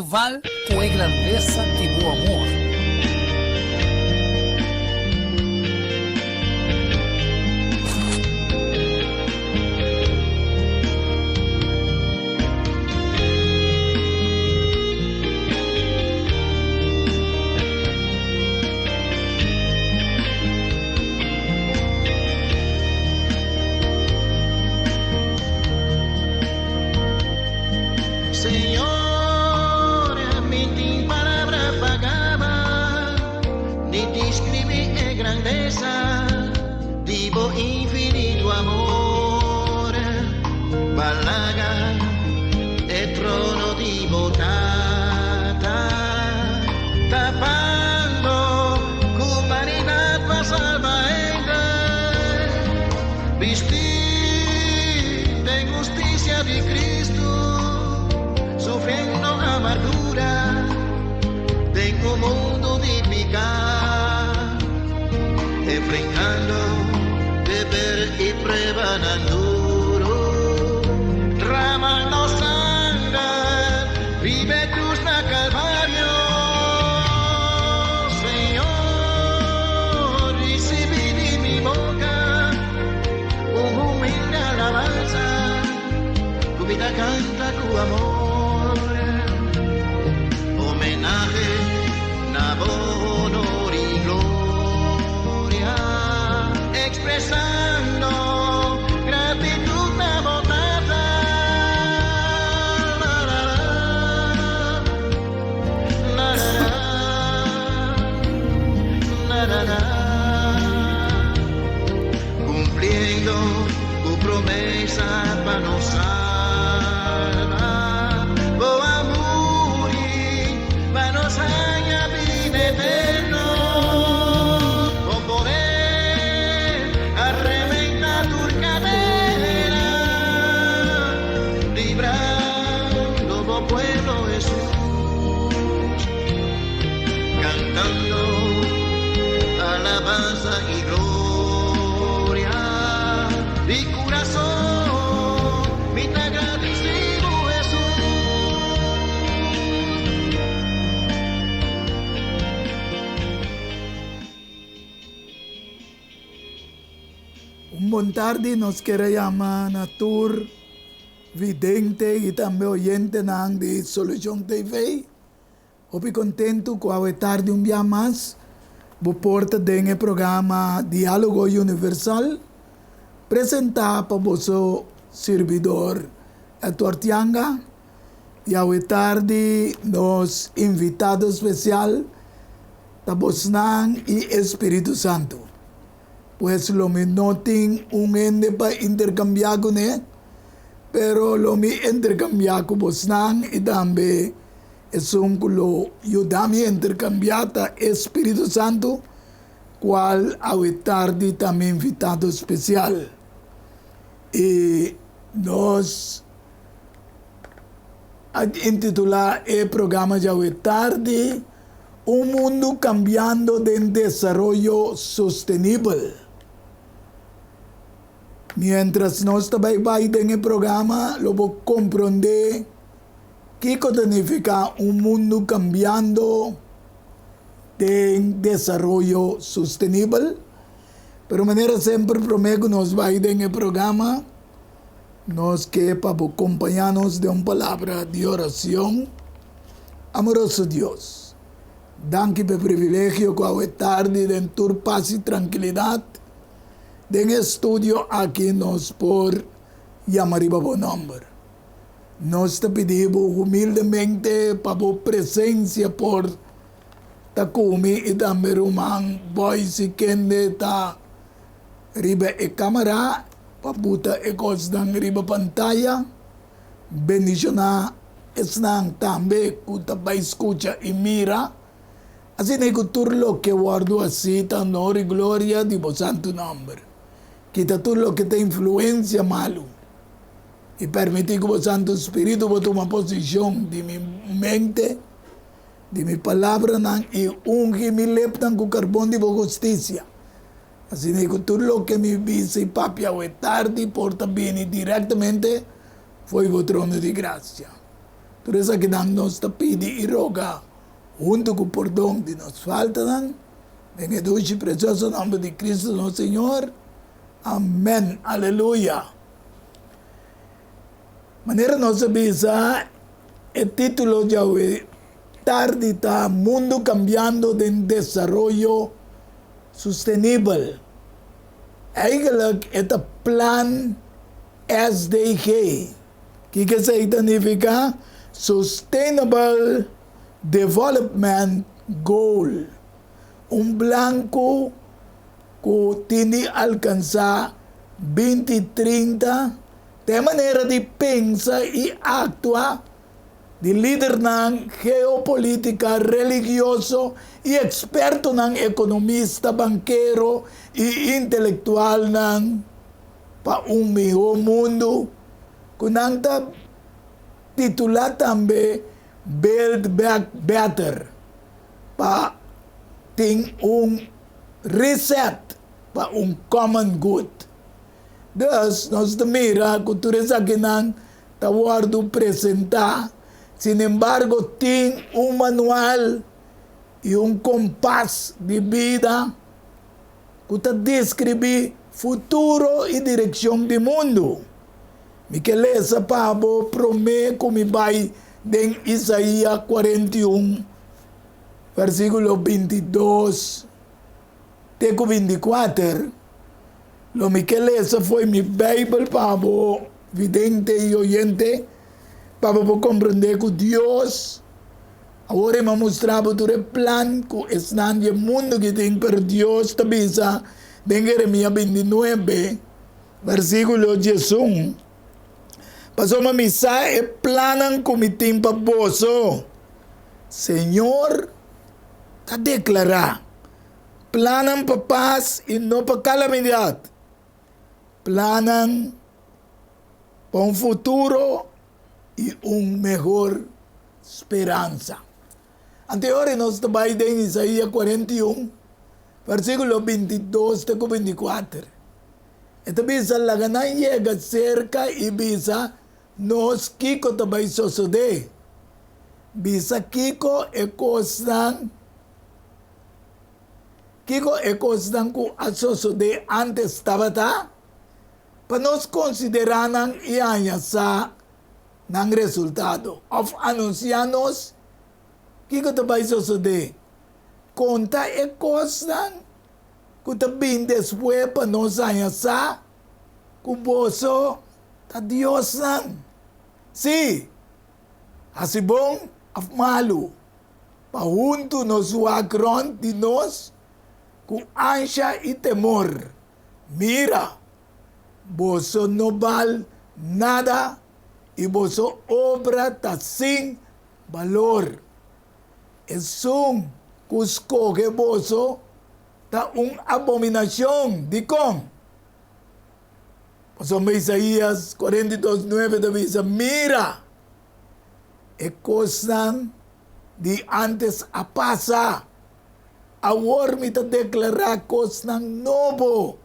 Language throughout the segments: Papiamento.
rival ku e grandesa di bo amor. Señor, mi tin palabra pa gaba, ni describí e grandeza di bo infinito amor. Balaga e trono di bo Tata, tapando humanidad pa salba hende. Bistí den husticia di Cristo, sufriendo amargura den un mundo di picá, enfrentando deber y pruebanan duro, dramando sanger riba e cruz na Calvario. Señor, ricibí di mi boca un humilde alabanza, cu mi ta canta cu amor, homenahe na bo honor y gloria, expresando gratitud na bo Tata. La, la, la. La, la, la. La, la, la. Cumpliendo tu promesa pa nos salva. Bo a muri pa nos haña bida eterno. Con poder a reventá tur cadena, librando bo pueblo Jesús, cantando alabanza y gloria. Di corazón, mi te agradecido Jesús. Un bon tardi nos kier a yama na tur vidente y tambe oyentenan di Solucion TV. Hopi kontentu ku awe tardi un bia mas bo por ta den e programa Diálogo Universal presentá pa boso sirbidor Edward Yanga i awe tardi nos invitado spesial ta bosnan i e Spiritu Santu. Pues lo mi no tin un hende pa interkambiá kuné, pero lo mi interkambiá ku bosnan i tambe Esun ku lo yuda mi interkambiá ta e Spiritu Santu, kual awe tardi ta mi invitado spesial. I nos a intitulá e programa djawe tardi, Un mundu kambiando den desaroyo sostenibel. Miéntras nos ta bai bai den e programa, lo bo komprondé Kiko ta nifiká un mundu kambiando den desaroyo sostenibel? Pero manera semper promé ku nos bai den e programa, nos ke pa bo kompañá nos den un palabra di orashon. Amoroso Dios, danki pa e privilegio ku awe tardi den tur pas i trankilidat den e studio aki nos por yama riba bo nòmber. Nos ta pidi bo humildemente pa bo presencia por ta cu mi y tambe ruman Boyce y kende ta riba e camara pa buta e cosnan riba pantaya. Bendiciona esnan tambe cu ta bay scucha y mira. Asina cu tur loke wordo haci ta honor y gloria di bo santo nomber. Kita tur loke ta influencia malu. I permití ku bo Santu Spiritu bo tuma posishon di mi mente, di mi palabranan i ungi mi lepnan ku karbon di bo hustisia. Asina ku tur loke mi bisa i papia awe tardi por ta bini direktamente fo'i bo trono di grasia. Tur esakinan nos ta pidi i roga huntu ku pordon di nos faltanan, den e dushi presioso nòmber di Kristu nos Señor. Amèn. Aleluya. Manera nos a bisa, e título djawe tardi ta Mundu Kambiando den Desaroyo Sustenibel. Eigenlijk e ta Plan SDG. Kiko esei ta nifiká? Sustainable Development Goal. Un plan ku ku tin di alkansá 20 30 ta e manera di pensa i aktua di lidernan geopolítika, religioso i ekspertonan ekonomista, bankero i intelektualnan pa un mihó mundu ku nan ta titulá tambe Build Back Better pa tin un reset pa un common good. Dus nos ta mira ku tur esakinan ta wòrdu presentá. Sinembargo, tin un manual i un kompas di bida ku ta deskribí futuro i direkshon di mundu. Mi ke lesa pa bo promé ku mi bai den Isaías 41, versíkulo 22 te ku 24. Lo mi ke lesa fo'i mi Beibel pa bo, vidente i oyente, pa bo por komprendé ku Dios awor e mustra bo tur e plan ku esnan di e mundu ki tin, pero Dios ta bisa den Jeremia 29, versíkulo 11, Pasobra mi sa e plannan ku mi tin pa boso, Señor ta deklará. Plannan pa pas i no pa kalamidat. Plannan pa un futuro i un mehor speransa. Anteori nos ta bai den Isaías 41, versíkulo 22 te ku 24. E ta bisa, Laga nan yega serka i bisa nos kiko ta bai sosodé. Bisa kiko e kosnan. Kiko e kosnan ku a sosodé ántes tabata? Pa nos konsiderá nan i haña sa nan resultado, òf anunsiá nos kiko ta bai sosodé. Konta e kosnan ku ta bin despues pa nos haña sa ku boso ta diosnan. Sí, hasi bon òf malu. Pa huntu nos wak rònt di nos ku ansha i temor. Mira! Boso no bal nada i boso obra ta sin balor. Esun ku skohe boso ta un abominashon. Dikon? Pasobra Isaías 42, 9 ta bisa, Mira! E kosnan di ántes a pasa. Awor mi ta deklará kosnan nobo.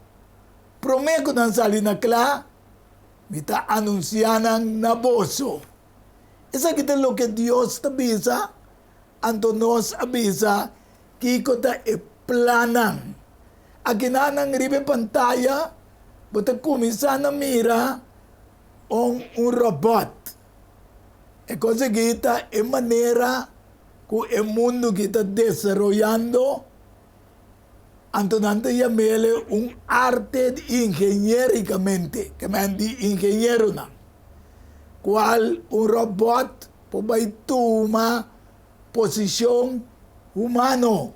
Promé ku nan sali na kla, mi ta anunsiá nan na boso. Esaki ta loke Dios ta bisa, anto nos a bisa kiko ta e plannan. Akinanan riba e pantaya bo ta kuminsá na mira un un robòt. E konsegui ta e manera ku e mundu ki ta desaroyando, anto nan ta yam'ele un arte ingenierikamente, ke men di ingenieronan, kual un robòt por bai tuma posishon humano.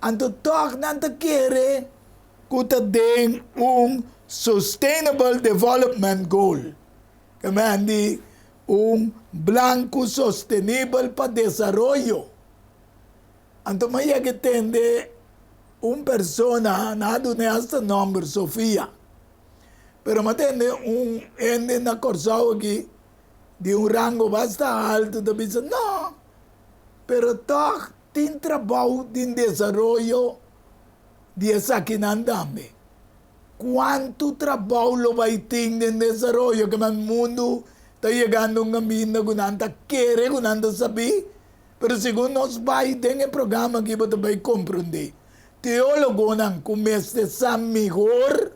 Anto tòg nan ta kere ku ta den un Sustainable Development Goal. Ke men di un blanku sostenibel pa desaroyo. Anto mi a yega tende un persona, nan a dun'é hasta nòmber, Sofia. Pero mi a tende un hende na Kòrsou aki di un rango basta altu ta bisa, no, pero tòg tin trabou den desaroyo di esakinan tambe. Kuantu trabou lo bai tin den desaroyo ke nan mundu Ta yegando un kaminda ku nan ta kere ku nan ta sabí, pero segun nos bai den e programa aki bo ta bai komprondé. Teólogonan ku mester sa mihor,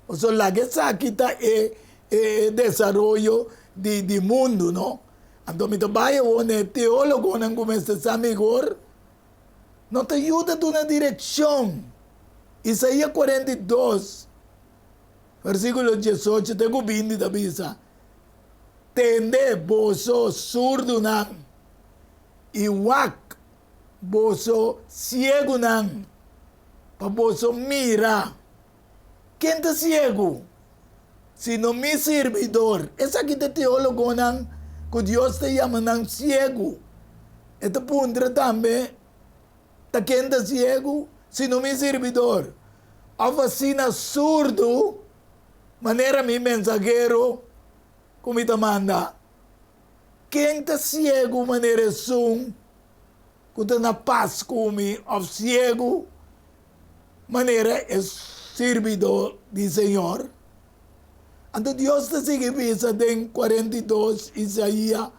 pasobra laga esaki ta e e desaroyo di di mundu, no? Anto mi ta bai awor na e teólogonan ku mester sa mihor, no ta yuda duna direkshon. Isaías 42. Versíkulo 18 te ku 20 ta bisa, Tende, boso surdunan, i wak, boso siegunan, pa boso mira. Ken ta siegu? Sino mi sirbidor. Esaki ta e teólogonan ku Dios ta yama nan siegu. E ta puntra tambe, Ta ken ta siegu, sino mi sirbidor? Of asina surdu, manera mi mensahero ku mi ta manda? Ken ta siegu manera esun ku ta na pas ku mi, of siegu manera e sirbidor di Señor? Anto Dios ta sigui bisa den 42 Isaia,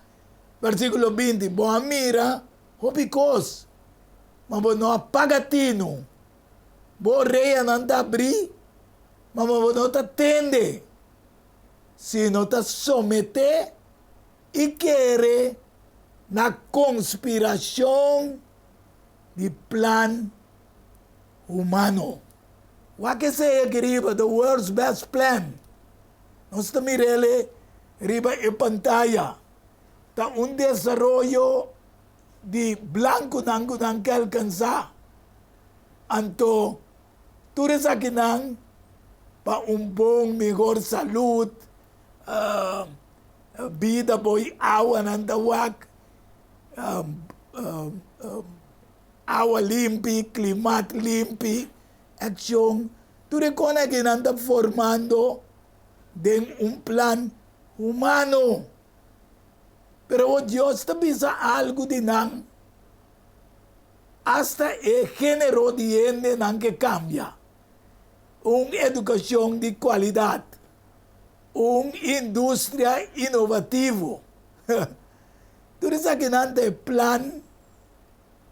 versíkulo 20, Bo a mira Hopi kos, ma bo no a paga tinu. Bo oreanan ta abrí, ma bo no ta tende. Si no ta someté i kere na konspirashon di plan humano. Wak esei aki riba, The World's Best Plan. Nos ta mir'el riba e pantaya. Ta un desaroyo di blankunan ku nan ke alkansá. Anto tur esakinan pa un bon mihor salud, bida bo i awa nan ta wak, awa limpi, klimat limpi, akshon, tur e kon aki nan ta formando den un plan humano. Pero awor Dios ta bisa algu di nan, asta e género di hendenan ke kambia. Un edukashon di kualidat, un industria inovativo. Tur esakinan ta e plan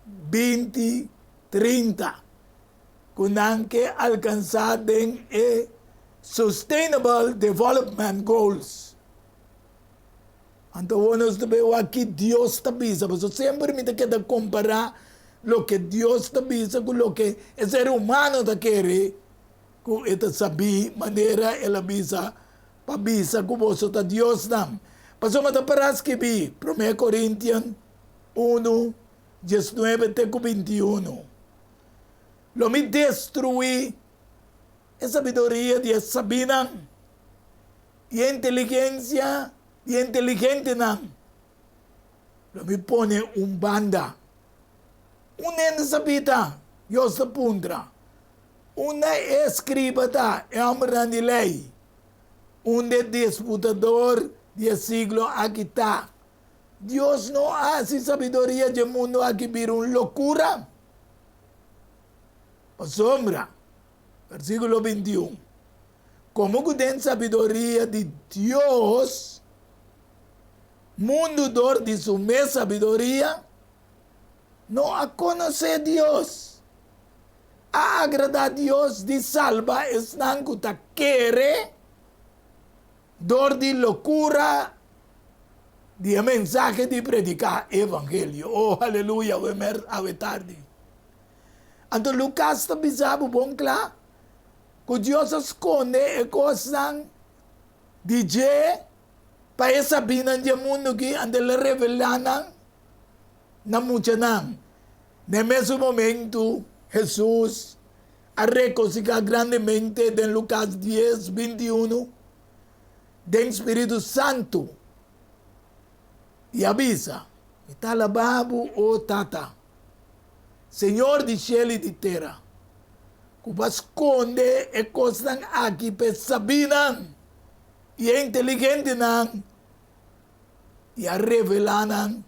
20 30 ku nan ke alkansá den e Sustainable Development Goals. Anto awor nos ta bay wak ki Dios ta bisa, pasobra semper mi ta keda kompará loke Dios ta bisa ku loke e ser humano ta kere ku e ta sabí, manera el a bisa pa bisa ku boso ta diosnan. Pasobra ta pará skibí, Promé Korintian unu, diesnuebe te ku bintiunu, Lo mi destruí e sabiduria di e sabínan. I e inteligensia di e inteligentenan lo mi pone un banda. Un hende sabí ta? Dios ta puntra. Unda e eskriba ta, e hòmbernan di lei? Unda e disputador di e siglo aki ta? Dios no a hasi sabiduria dje mundu aki bira un lokura? Pasobra, versíkulo 21, Komo ku den sabiduria di Dios, mundu dor di su mes sabiduria no a konosé Dios, a agradá Dios di salba esnan ku ta kere dor di lokura di e mensahe di prediká e evangelio. Oh, aleluya, awe tardi. Anto Lukas ta bisa bo bon kla ku Dios a skonde e kosnan di dje pa e sabínan dje mundu aki, anto el a revelá nan na muchanan. Na e mesun momentu, Hesus a rekosiká grandemente den Lukas dies, 21, den Spiritu Santu i a bisa, Mi ta alabá bo, o Tata, Señor di shelu i di tera, ku bo a skonde e kosnan aki pa e sabínan i e inteligentenan i a revelá nan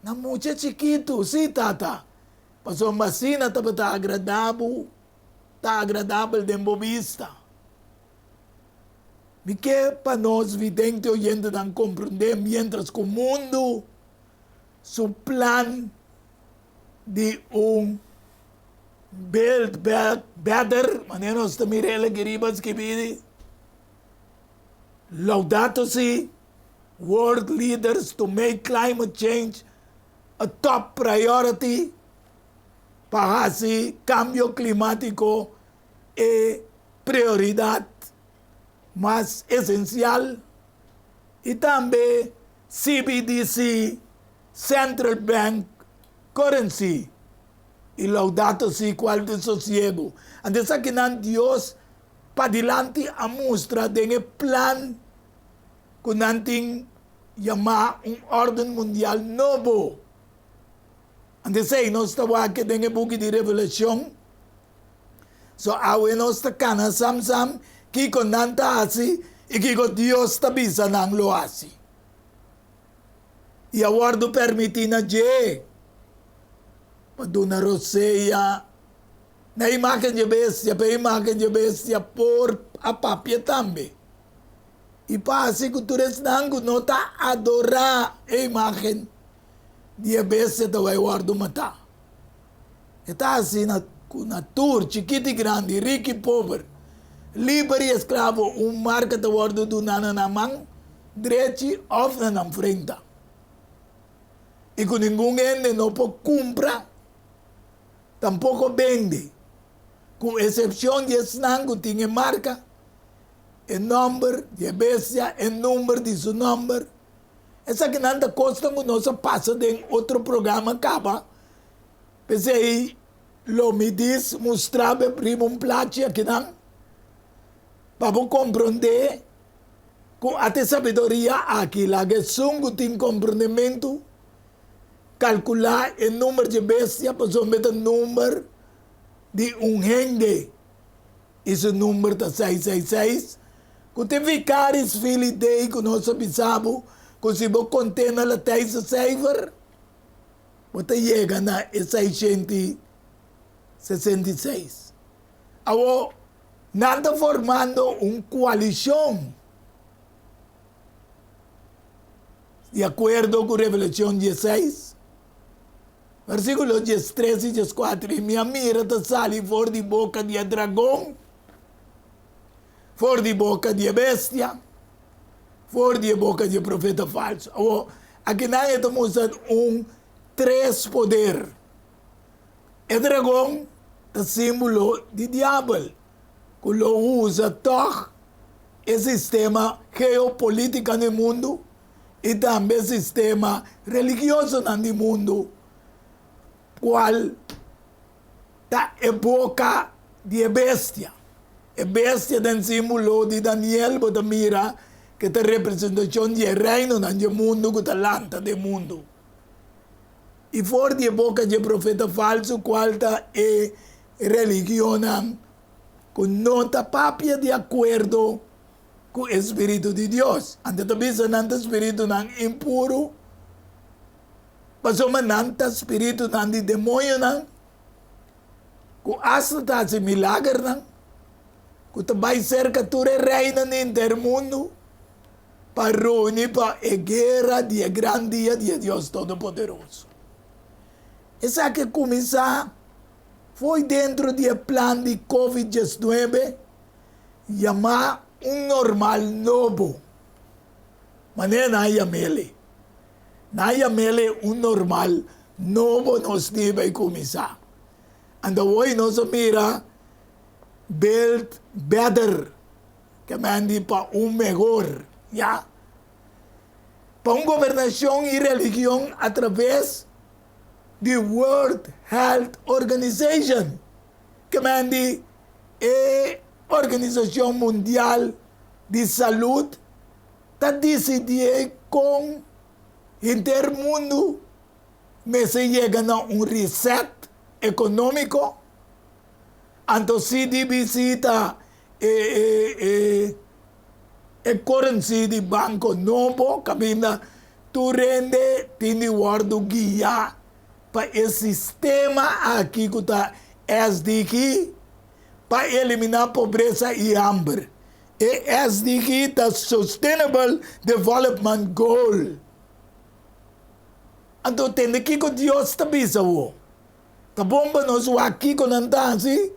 na mucha chikitu. Sí, Tata, pasobra asina tabata agradá bo, ta agradabel den bo bista. Mi ke pa nos vidente oyentenan komprondé miéntras ku mundu su plan di un Build Back Better, manera nos ta mira el aki riba skibí, Laudato Si, World Leaders to Make Climate Change a Top Priority, pa hasi kambio klimátiko e prioridat mas esensial, i tambe CBDC, Central Bank Currency, i Laudato Si kual tin sosiegu. Anto esakinan Dios padilanti a mustra den e plan ku nan tin yamá un órden mundial nobo. Anto esei nos ta wak den e buki di Revelashon. So awe nos ta kana sam sam kiko nan ta hasi i kiko Dios ta bisa nan lo hasi. I a wòrdu permití na dje pa duna rosea na imágen dje bestia, pa e imágen dje bestia por a papia tambe. I pa hasi ku tur esnan ku no ta adorá e imágen di e bestia ta bai wòrdu matá. E ta asina ku na tur, chikit i grandi, rik i pober, liber i esklavo, un marka ta wòrdu duná na nan man drechi òf na nan frenta, i ku ningun hende no por kumpra, tampoko bende, ku esepshon di esnan ku tin e marka, e nòmber di e bestia, e number di su nòmber. Esakinan ta kosnan ku nos a pasa den otro programa kaba. P'esei lo mi dis mustra bo riba un plachi akinan pa bo komprondé ku ata e sabiduria aki. Laga esun ku tin komprondementu kalkulá e number dje bestia pasobra e ta number di un hende i su number ta seis seis seis ku tin Vicaris Filii Dei ku nos a bisa bo ku si bo kont'é na Latijnse cijfer Bo ta yega na e 666. Awor, nan ta formando un koalishon, di akuerdo ku Revelashon dieseis, versíkulo diestres i dieskuater, I mi a mira ta sali for di boka di e dragon, for di boka di e bestia, for di e boka di e profeta falsu. Awor, akinan e ta mustra un tres poder. E dragon ta símbolo di diabel, ku lo usa tòg e sistema geopolítika di mundu i tambe e sistema religiosonan di mundu, kual ta e boka di e bestia. E bestia den símbolo di Daniel bo ta mira ke ta representashon di e reinonan di e mundu ku ta lanta den mundu. I for di e boka di e profeta falsu kual ta e religionnan ku no ta papia di akuerdo ku e spiritu di Dios. Anto ta bisa nan ta spiritunan impuru. Pasobra nan ta spiritunan di demoñonan ku asta ta hasi milagernan, ku ta bai serka tur e reinan di henter mundu pa runi pa e guera di e gran dia di e Dios Todopoderoso. Esaki a kuminsá fo'i dentro di e plan di Covid diesnuebe yamá un normal nobo, manera nan a yam'el. Nan yam'el un normal nobo nos tin bai kuminsá. Anto awor nos a mira build better, ke men di pa un mehor, ya. Pa un gobernashon i religion atraves di World Health Organization, ke men di e organisashon mundial di salud ta disidí kon henter mundu mester yega na un reset ekonómiko. Anto CDBC ta e e e currency di banko nobo kaminda tur hende tin di wòrdu guiá pa e sistema aki ku ta SDG pa eliminá pobresa i hamber. E SDG ta Sustainable Development Goal. Anto tende kiko Dios ta bisa bo. Ta bon pa nos wak kiko nan ta hasi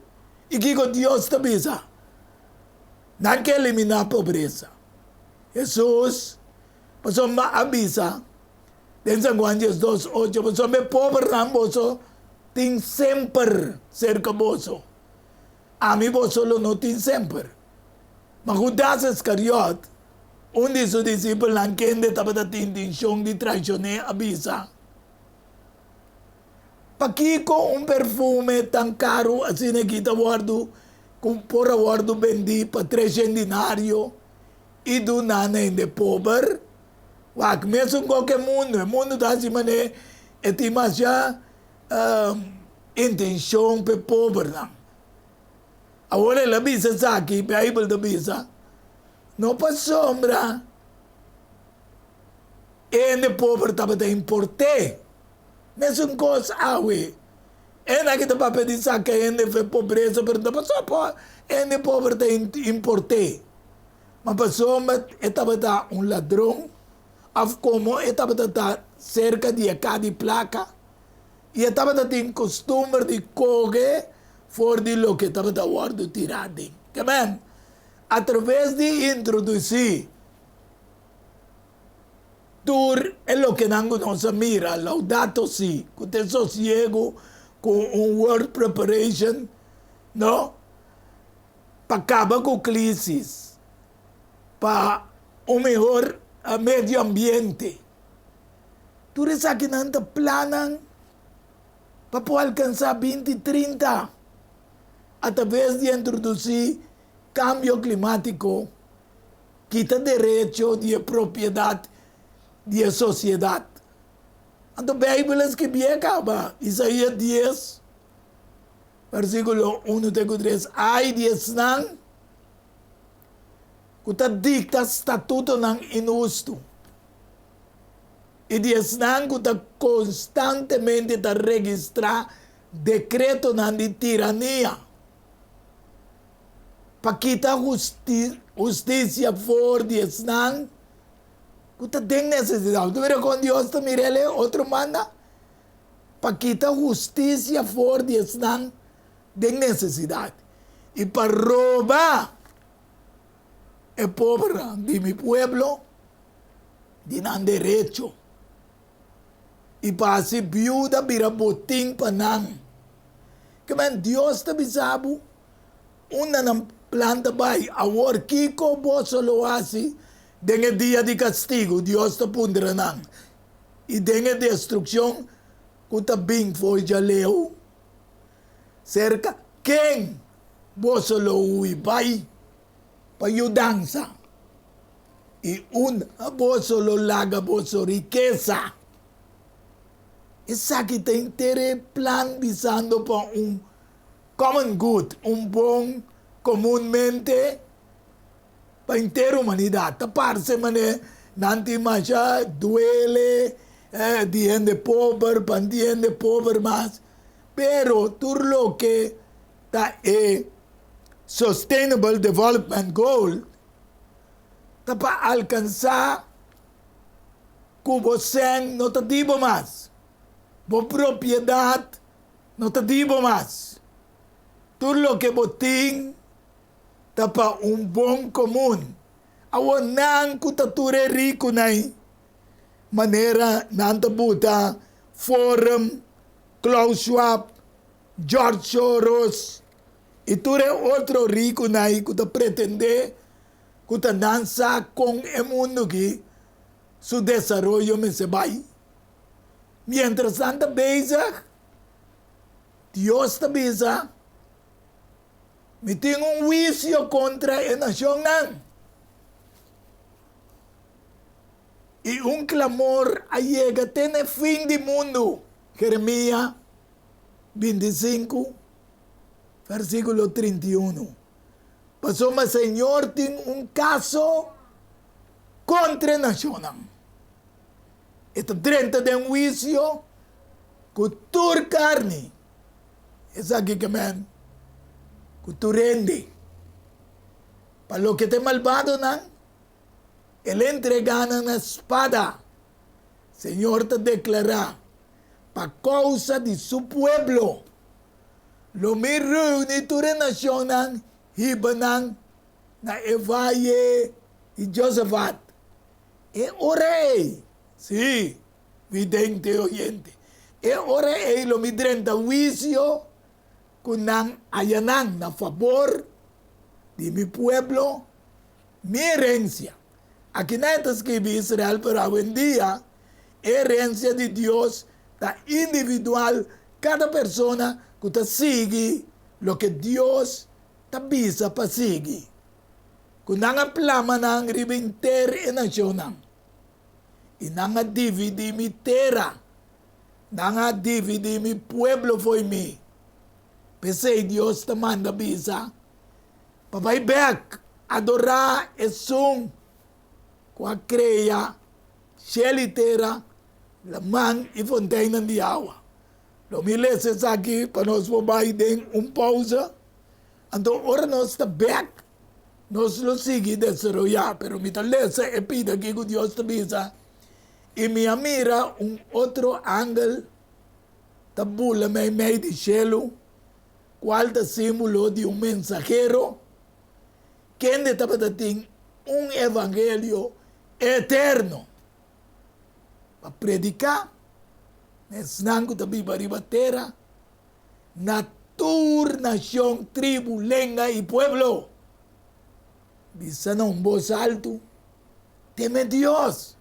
i kiko Dios ta bisa. Nan ke eliminá pobresa. Hesus pasobra a bisa den San Juan 12, 8, pasobra e pobernan boso tin semper serka boso. Ami boso lo no tin semper. Ma Hudas Iskariot, un di su disipelnan kende tabata tin intenshon di traishon'é, a bisa, Pakiko un perfume tan karu asina aki ta wòrdu ku por a wòrdu bendí pa treshen dinario i duná na hende pober? Wak, mesun kos ku e mundu, e mundu ta hasi manera e tin masha Intenshon p'e pobernan. Awor el a bisa esaki, Beibel ta bisa, No pasobra e hende pober tabata import'é. Mesun kos awe. Hende aki ta papia di saka hende for e pobresa, pero no ta pasobra e hende pober ta import'é, ma pasobra e tabata un ladron òf komo e tabata ta serka di e ka di plaka. I e tabata tin kustumber di koge for di loke tabata wòrdu tirá den. Amen. Atraves di introdusí tur e lokenan ku nos a mira, Laudato Si, ku ta e sosiegu ku un World Preparation, no, pa kaba ku krisis, pa un mehor medio ambiente. Tur esakinan ta plannan pa por alkansá 2030 atraves di introdusí kambio klimátiko, kita derecho di e propiedat di e sosiedat. Anto Beibel a skibié kaba, Isaías dies, versíkulo unu te ku tres, Ai di esnan ku ta dikta statutonan inhustu! I di esnan ku ta konstantemente ta registrá dekretonan di tirania pa kita hustisia for di esnan ku ta den nesesidat. Bo ta mira kon Dios ta mira el e otro banda? Pa kita hustisia for di esnan den nesesidat i pa roba e pobernan di mi pueblo di nan derecho i pa hasi biuda bira botin pa nan. Kimen Dios ta bisa bo unda nan plan ta bai. Awor kiko boso lo hasi den e dia di kastigu? Dios ta puntra nan. I den e destrukshon ku ta bin for djaleu? Serka ken boso lo hui bai pa yudansa? I unda boso lo laga boso rikesa? Esaki ta henter e plan bisando pa un common good, un bon komunmente pa henter humanidat. Ta parse manera nan tin masha duele di hende pober pa di hende pober mas, pero tur loke ta e Sustainable Development Goal ta pa alkansá ku bo sèn no ta di bo mas, bo propiedat no ta di bo mas. Tur loke bo tin ta pa un bon komun. Awor nan ku ta tur e rikunan manera nan ta buta Forum, Klaus Schwab, George Soros i tur e otro rikunan ku ta pretendé ku ta nan sa kon e mundu aki su desaroyo mester bai. Miéntras nan ta bezig, Dios ta bisa, Mi tin un huisio kontra e nashonnan, i un klamor a yega te na e fin di mundu. Jeremia 25, versíkulo 31. Pasobra Señor tin un kaso kontra e nashonnan. E ta drenta den huisio ku tur karni. Esaki ke men ku tur hende. Pa loke ta e malbadonan, el a entregá nan na spada. Señor ta deklará, Pa kousa di su pueblo, lo mi reuní tur e nashonnan hiba nan na e vaye di Josafat. E ora ei, sí, vidente oyente, e ora ei lo mi drenta huisio ku nan ayanan na fabor di mi pueblo, mi herensia. Akinan e ta skibi Israel, pero awendia e herensia di Dios ta individual, kada persona ku ta sigui loke Dios ta bisa pa sigui, ku nan a plama nan riba henter e nashonnan, i nan a dividí mi tera, nan a dividí mi pueblo fo'i mi. P'esei Dios ta manda bisa pa bai bèk adorá Esun ku a krea shel i tera, laman i fonteinnan di awa. Lo mi lesa esaki pa nos por bai den un pousa. Anto ora nos ta bèk, nos lo sigui desaroyá. Pero mi ta lesa e pida aki ku Dios ta bisa, I mi a mira un otro angel ta bula meimei di shelu, kual ta símbolo di un mensahero kende tabata tin un evangelio eterno pa prediká na esnan ku ta biba riba tera, na tur nashon, tribu, lenga i pueblo. Bisa na un bos altu, Teme Dios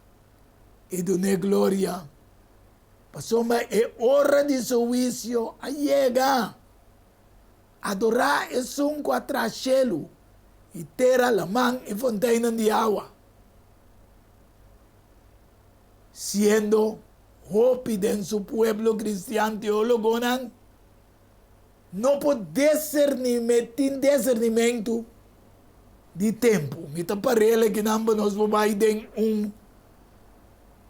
i dun'é gloria, pasobra e ora di su huisio a yega. Adorá esun ku a traha shelu i tera, laman i fonteinnan di awa. Siendo hopi den su pueblo cristian teologonan no por discernime tin discernimento di tempo. Mi ta parel akinan pa nos por bai den un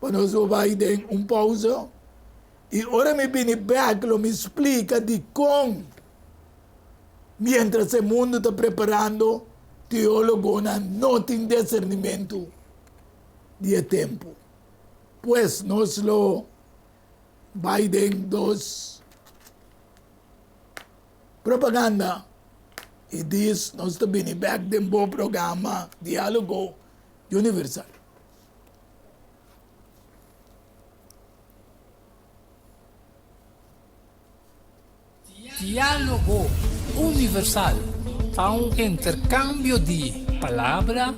pa nos por bai den un pausa y ora mi bini bek lo mi splica dicon mientras e mundo ta preparando teologonan no tin discernimento di e tempu. Pues nos lo bai den dos propaganda i dis nos ta bini bek den bo programa Dialogo Universal. Diálogo Universal ta un interkambio di palabra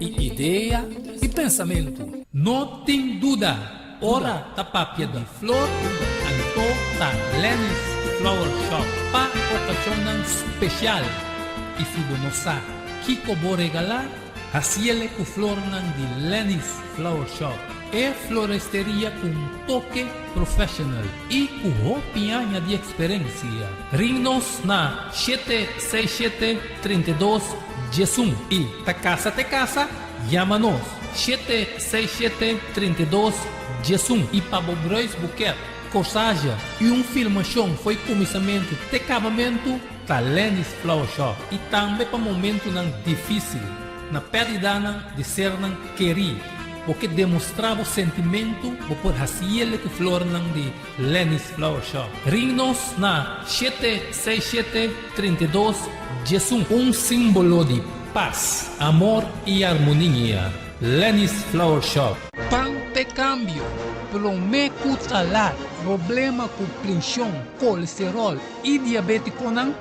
i idea i pensamentu. No tin duda, ora ta papia di flor, anto ta Lenny's Flower Shop pa okashonnan spesial. I si bo no sa kiko bo regalá, Hasiele ku flornan di Lenny's Flower Shop, e floresteria ku un toke professional i ku hopi aña di eksperensia. Ring nos na shete seis shete 32 diesun i ta kasa te kasa, yama nos shete seis shete 32 diesun i pa bo bruidsboeket, corsage i un filmashon fo'i kuminsamentu te kabamentu. Ta Lenny's Flower Shop i tambe pa momentunan difísil, na pèrdidanan di sernan kerí. Bo ke demostrá bo sentimentu, bo por hasiele ku flornan di Lenny's Flower Shop. Ring nos na shete seis shete 32 diesun. Un símbolo di pas, amor i armonia. Lenny's Flower Shop. Pan p'e kambio, promé ku ta lat. Problema ku prenshon, kolesteròl i diabétikonan,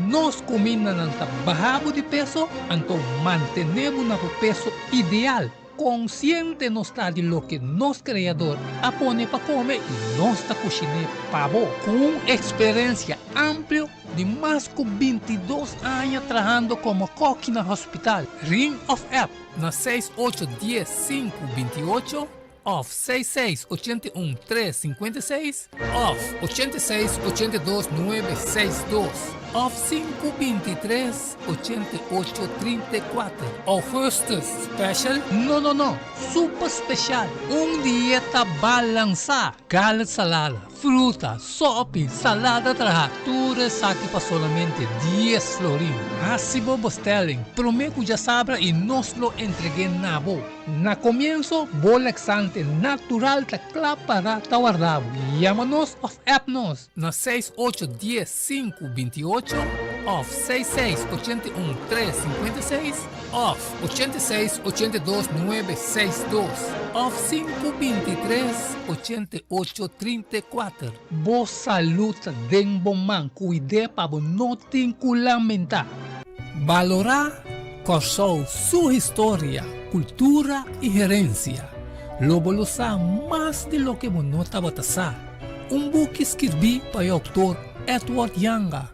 nos kumindanan ta baha bo di peso, anto mantené bo na bo peso ideal. Konsiente nos ta di loke nos Kreador a pone pa kome i nos ta kushiné pa bo. Ku un eksperensia amplio di mas ku 22 aña trahando komo kòki na hospital, ring òf app na seis ocho dies sinku binti ocho. Òf seis seis 81 3 56 òf 86 82 9 62. òf 5 23 88 34. Augustus Special? No no no, super special! Un dieta balansá, garlic salada, fruta, sopi, salada trahá, tur esaki pa solamente dies florin. Hasi bo bestelling promé ku djasabra i nos lo entreg'é na bo. Na komienso, bo laxante natural ta kla pará ta warda bo. Yama nos òf app nos na seis ocho dies sinku binti ocho òf seis seis ochenta i un tres sinkuenta i seis òf ochenta i seis ochenta i dos nuebe seis dos òf sinku binti tres ochenta i ocho trinta i kuater. Bo salú ta den bo man, kuid'é pa bo no tin ku lamentá. Balorá Kòrsou su historia, kultura i herensia. Lo bo lo sa mas di loke bo no tabata sa. Un buki skirbí pa e outor Edward Janga.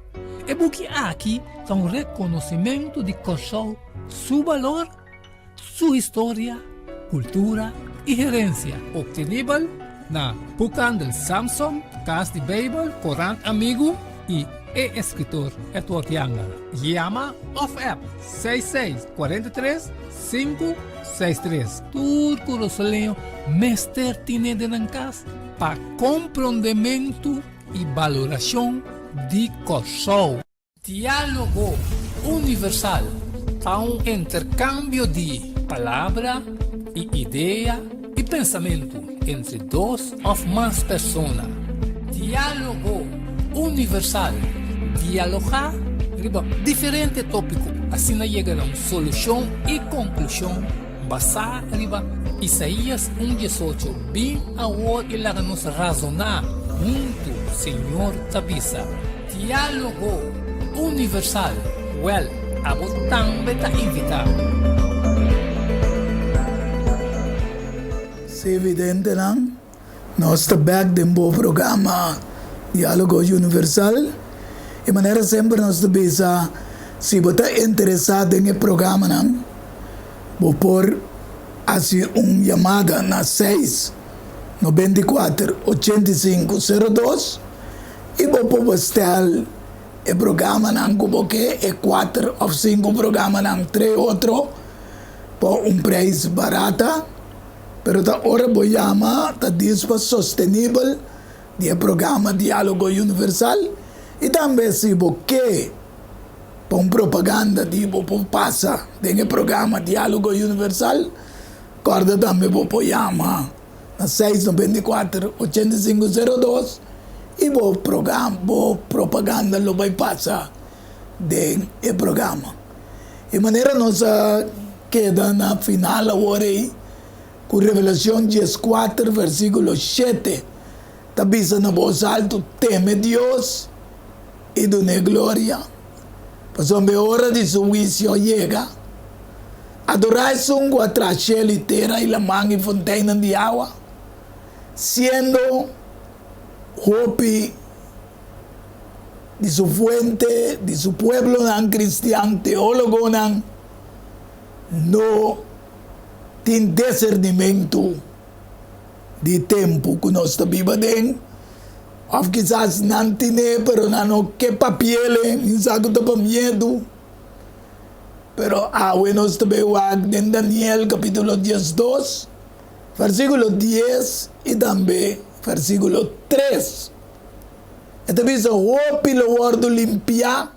E buki aki ta un rekonosimentu di Kòrsou su balor, su historia, kultura i herensia. Optenibel na Boekhandel Samson, Kas di Beibel, Korant Amigu i e eskritor Edward Janga. Yama òf app 66 43 563. Tur Kurasoleño mester tine den nan kas pa komprondementu i balorashon di Kòrsou. Diálogo Universal ta un interkambio di palabra i idea i pensamentu entre dos òf mas persona. Diálogo Universal, dialogá riba diferente tópiko, asina yega na un solushon i konklushon basá riba Isaías un diesocho, Bin awor i laga nos razoná huntu, Señor ta bisa. Diálogo Universal, Wèl, abo tambe ta invitá. Sí, videntenan, nos ta bèk den bo programa Diálogo Universal. I manera semper nos ta bisa, si bo ta interesá den e programanan, bo por hasi un yamada na seis, 94, 85, 02. I bo por bestel e programanan ku bo ke, e kuater òf sinku programanan tre otro pa un preis barata, pero ta ora bo yama ta dis pa sostenibel di e programa Diálogo Universal i tambe si bo ke pa un propaganda di bo por pasa den e programa Diálogo Universal, kòrda tambe bo por yama. Na seis noventa i kuater, ochenta i sinku sero dos i bo bo propaganda lo bai pasa den e programa. E manera nos a keda na final awor ei ku Revelacion dieskuater versikulo shete ta bisa na bos altu, Teme Dios i dun'é gloria, pasobra e ora di su huisio a yega. Adorá esun ku a traha shelu i tera i laman i fonteinnan di awa, siendo hopi di su fuente, di su pueblonan kristian, teólogonan, no tin desernimentu di tempu ku nos ta biba den, òf kisas nan tin'é pero nan no ke papi'el, mi sa ku ta pa miedu. Pero awe nos ta bay wak den Daniel capítulo diesdos, versículo dies i tambe versículo tres. E ta bisa, Hopi lo wòrdu limpiá,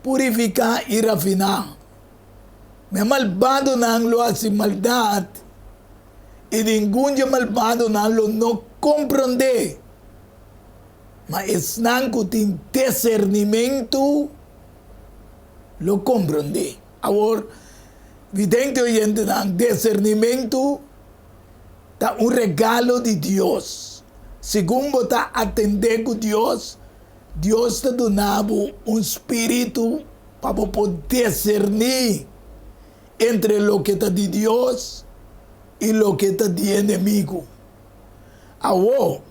purifiká i rafiná. Ma e malbadonan lo hasi maldat, i ningun dje malbadonan lo no komprondé. Ma esnan ku tin disernimentu lo komprondé. Awor, vidente oyentenan, disernimentu ta un regalo di Dios. Segun bo ta atendé ku Dios, Dios ta duna bo un spiritu pa bo por diserní entre loke ta di Dios i loke ta di enemigu. Awor,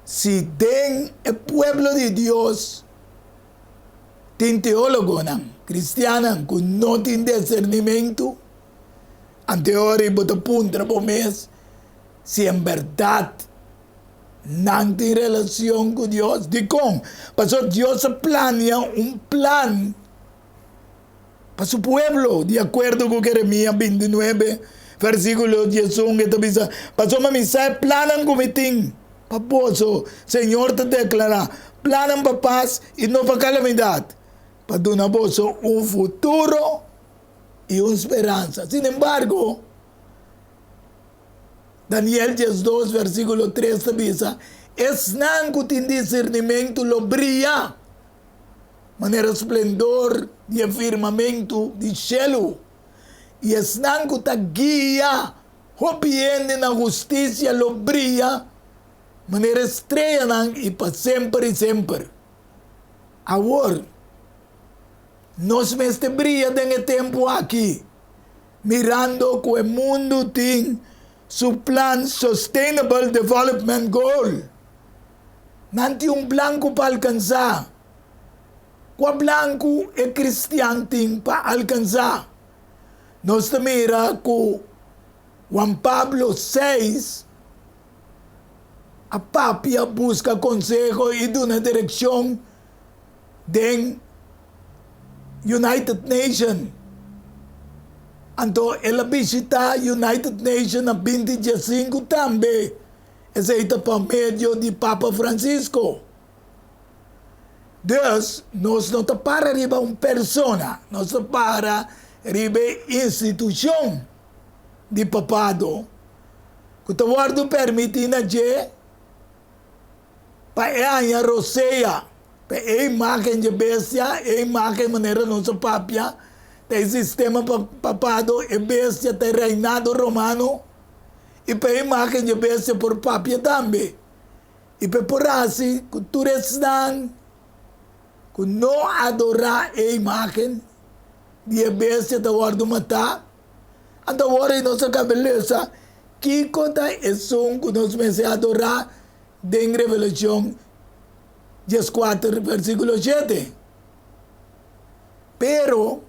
si den e pueblo di Dios tin teólogonan kristiannan ku no tin disernimentu, anto e ora ei bo ta puntra bo mes si en bèrdat. Nan tin relacion cu Dios. Dicon? Pasobra Dios a plania un plan pa su pueblo, di acuerdo cu Jeremías 29, versiculo 11, e ta bisa, Pasobra mi sa e plannan cu mi tin pa boso, Señor ta declara, plannan pa pas y no pa calamidad, pa duna boso un futuro y un speransa. Sin embargo, Daniel 12, versíkulo 3 ta bisa, Esnan ku tin disernimentu lo bria manera splendor di e firmamentu di shelu, i esnan ku ta guia hopi hende na hustisia lo bria manera e streanan i pa semper i semper. Awor, nos mester bria den e tempu aki. Mirando ku e mundu tin su plan Sustainable Development Goal, nan tin un plan ku pa alkansá. Kua plan ku e kristian tin pa alkansá? Nos ta mira ku Juan Pablo seis a papia, buska konseho i duna direkshon den United Nation. Anto el a bishita United Nation na binti diesinku tambe, esei ta pa medio di Papa Francisco. Dus nos no ta para riba un persona, nos ta para riba e institushon di papado ku ta wòrdu permití na dje. Pa e haña rosea pa e imágen dje bestia, e imágen manera nos a papia, ta e sistema papado, e bestia ta e reinado romano, i pa e imágen dje bestia por papia tambe. I pa e por hasi ku tur esnan ku no adorá e imágen di e bestia ta wòrdu matá. Anto awor ei nos a kaba lesa kiko ta esun ku nos mester adorá den Revelashon 14 versíkulo 7. Pero,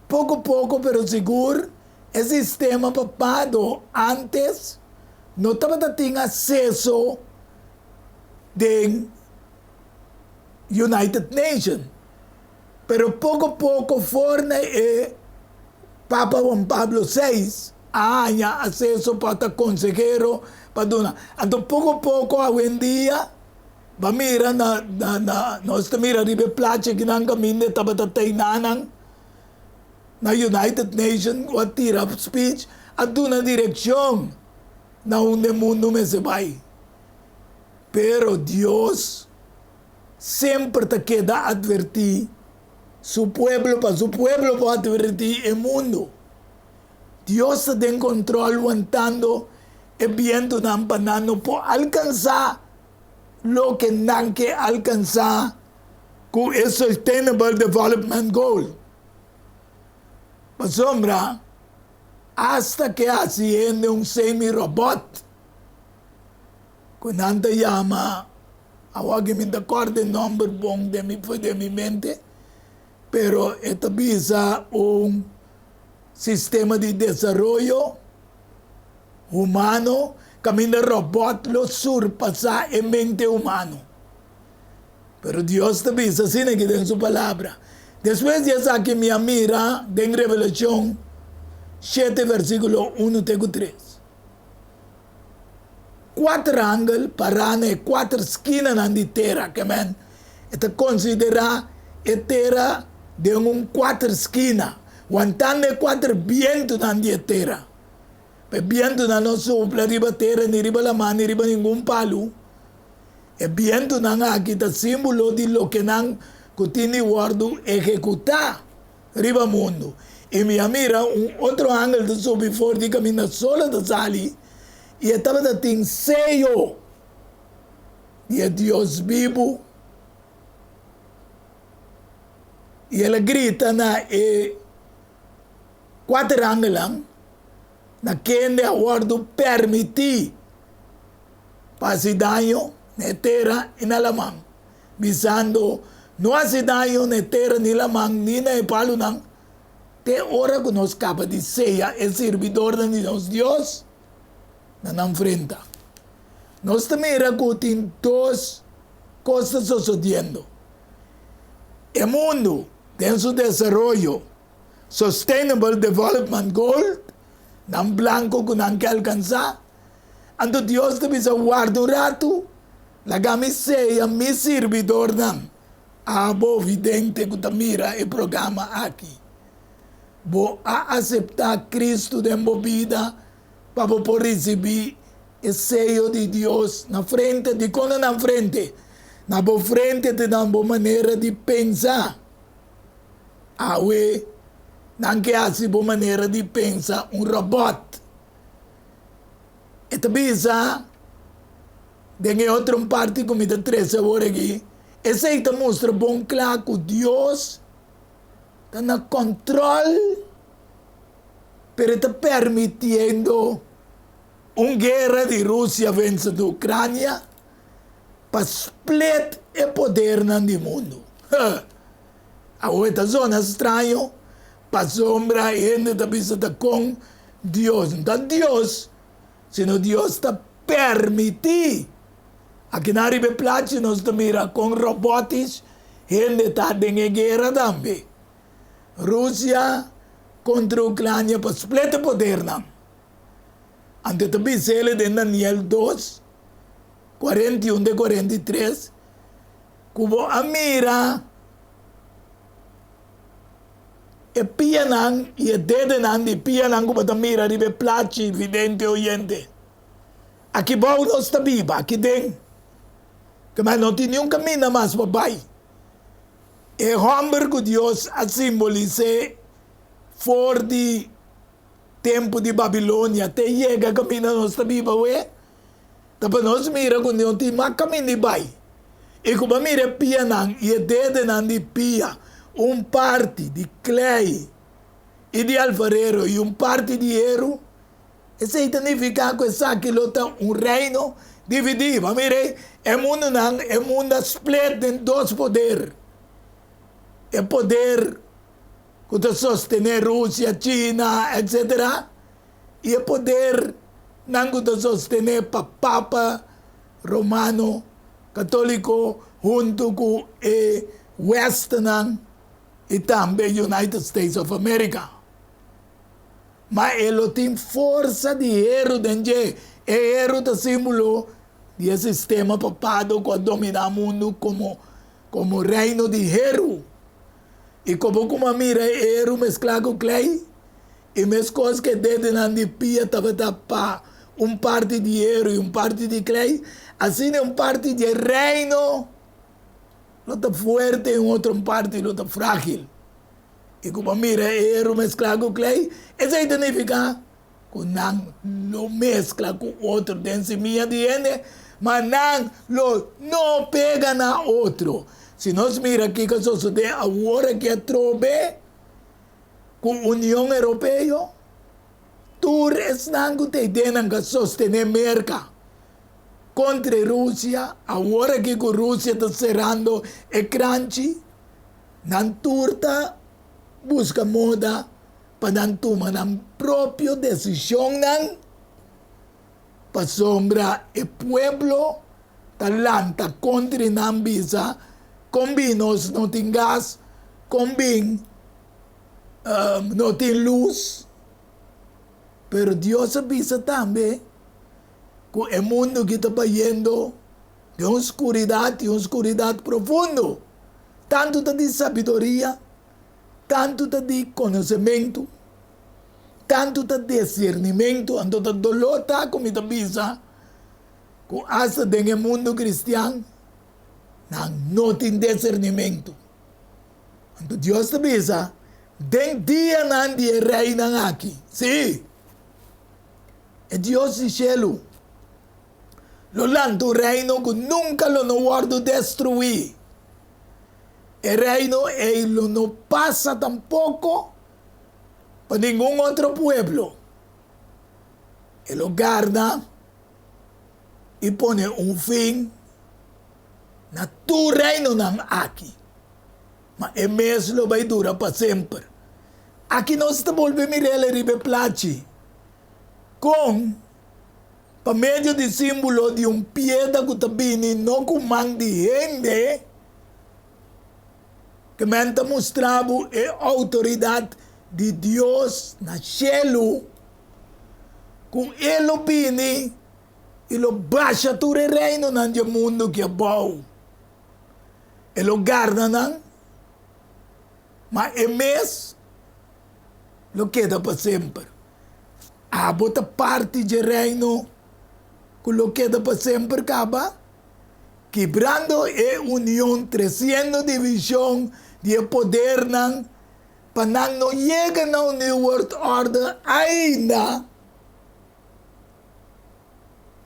poko poko pero sigur, e sistema papado ántes no tabata tin aseso den United Nations. Pero poko poko for na e Papa Juan Pablo seis a haña aseso pa ta konsehero pa duna. Anto poko poko awendia ba mira na na na nos ta mira riba e plachi kinan kaminda e tabata teinanan na United Nation ku a tira speech a duna direkshon na unda e mundu mester bai. Pero Dios semper ta keda advertí su pueblo pa su pueblo por advertí e mundu. Dios ta den control wantando e bientunan pa nan no por alcansá loke nan ke alcansá cu e Sustainable Development Goal. Pasobra hasta ke haci hende un semi-robot cu nan ta yama. Awor ke mi ta kòrda e nòmber bon den mi den mi mente, pero e ta bisa un sistema di desaroyo humano kaminda ròbòt lo surpasá e mente humano. Pero Dios ta bisa asina aki den su Palabra. Despues di esaki mi a mira den Revelashon shete versíkulo unu te ku tres. Kuater angel pará na e kuater skinanan di tera, ke men e ta konsiderá e tera den un kuater skina, wantando e kuater bientunan di e tera. Pa e bientunan no supla riba tera, ni riba laman, ni riba ningun palu. E bientunan aki ta símbolo di lokenan ku tin di wòrdu ehekutá. Riba mundu. I mi a mira un otro angel ta subi for di kaminda solo ta sali, i e tabata tin seyo di e Dios bibu. I el a grita na e kuater angelnan, na kende a wòrdu pèrmití pa hasi daño na e tera i na laman, bisando, No hasi daño na e tera ni laman ni na e palunan, te ora ku nos kaba di seya e sirbidornan di nos Dios na nan frenta. Nos ta mira ku tin dos kos ta sosodiendo. E mundu den su desaroyo Sustainable Development Goal, nan blanko ku nan ke alkansá, anto Dios ta bisa warda un ratu, laga mi seya mi sirbidornan. Abo vidente ku ta mira e programa aki, bo a aseptá Kristu den bo bida pa bo por risibí e seyo di Dios na frente? Dikon na nan frente? Na bo frente ta nan bo manera di pensa. Awe nan ke hasi bo manera di pensa un robòt. E ta bisa den e otro parti ku mi ta trese awor aki, esei ta mustra bon kla ku Dios ta na kòntròl, pero e ta permitiendo un guera di Rusia vense di Ucrania pa split e podernan di mundu. Awor e ta zona straño pasobra hende ta bisa ta kon Dios no ta Dios, sino Dios ta permití. Akinan riba e plachi nos ta mira kon robotisch hende ta den e guera tambe. Rusia kontra Ucrania pa split e podernan. Anto ta bisa el den Daniel dos, 41 te 43, ku bo a mira e pianan i e dedenan di pianan ku bo ta mira riba e plachi, vidente oyente. Aki bou nos ta biba, aki den. Kema no tin niun kaminda mas pa bai. E hòmber ku Dios a simbolis'é for di tempu di Babilonia te yega kaminda nos ta biba awe, ta pa nos mira ku no tin mas kaminda di bai. I ku bo a mira e pianan i e dedenan di pia, un parti di klei i di alfarero i un parti di heru, esei ta nifiká ku esaki lo ta un reino dividí. Bo a mira ei, e mundunan, e mundu a split den dos poder, e poder ku ta sostené Rusia, China, etc. I e podernan ku ta sostené pa Papa Romano Katóliko huntu ku e Westnan i tambe United States of America. Ma e lo tin forsa di heru den dje. E heru ta símbolo di e sistema papado ku a dominá mundu komo komo reino di heru. I komo ku mi a mira e heru mesklá ku klei, i meskos ku e dedenan di pia tabata pa un parti di heru i un parti di klei, asina un parti di e reino lo ta fuerte i un otro parti lo ta frágil. I ku bo a mira e heru mesklá ku klei, esei ta nifiká ku nan lo meskla ku otro den simia di hende, ma nan lo no pega na otro. Si nos mira kiko a sosodé awor aki atrobe ku Union Europeo, tur esnan ku ta idenan ka sostené Merka kontra e Rusia, awor aki ku Rusia ta serando e kranchi, nan tur ta buska moda pa nan tuma nan propio desishonnan, pasobra e pueblo ta lanta kontra nan bisa, Kon bin nos no tin gas, kon bin no tin lus? Pero Dios a bisa tambe ku e mundu ki ta bayendo den un skuridat i un skuridat profundo, tantu ta di sabiduria, Tantu ta di konosementu, tantu ta disernimentu, anto ta doló ta ku mi ta bisa ku asta den e mundu kristian nan no tin disernimentu. Anto Dios ta bisa, Den dianan di e reinan aki, sí, e Dios di shelu lo lanta un reino ku nunka lo no wòrdu destruí. E reino ei lo no pasa tampoko pa ningun otro pueblo. E lo garda i pone un fin na tur reinonan aki, ma e mes lo bai dura pa semper. Aki nos ta bolbe mir'el riba e plachi kon. Pa medio di símbolo di un piedra ku ta bini no ku man di hende, ke men ta mustra bo e outoridat di Dios na shelu, ku e lo bini i lo basha tur e reinonan di e mundu ki abou. E lo garna nan, ma e mes lo keda pa semper. Abo ta parti dje Reino ku lo keda pa semper kaba? Kibrando e union, tresiendo divishon di e podernan pa nan no yega na un New World Order ainda.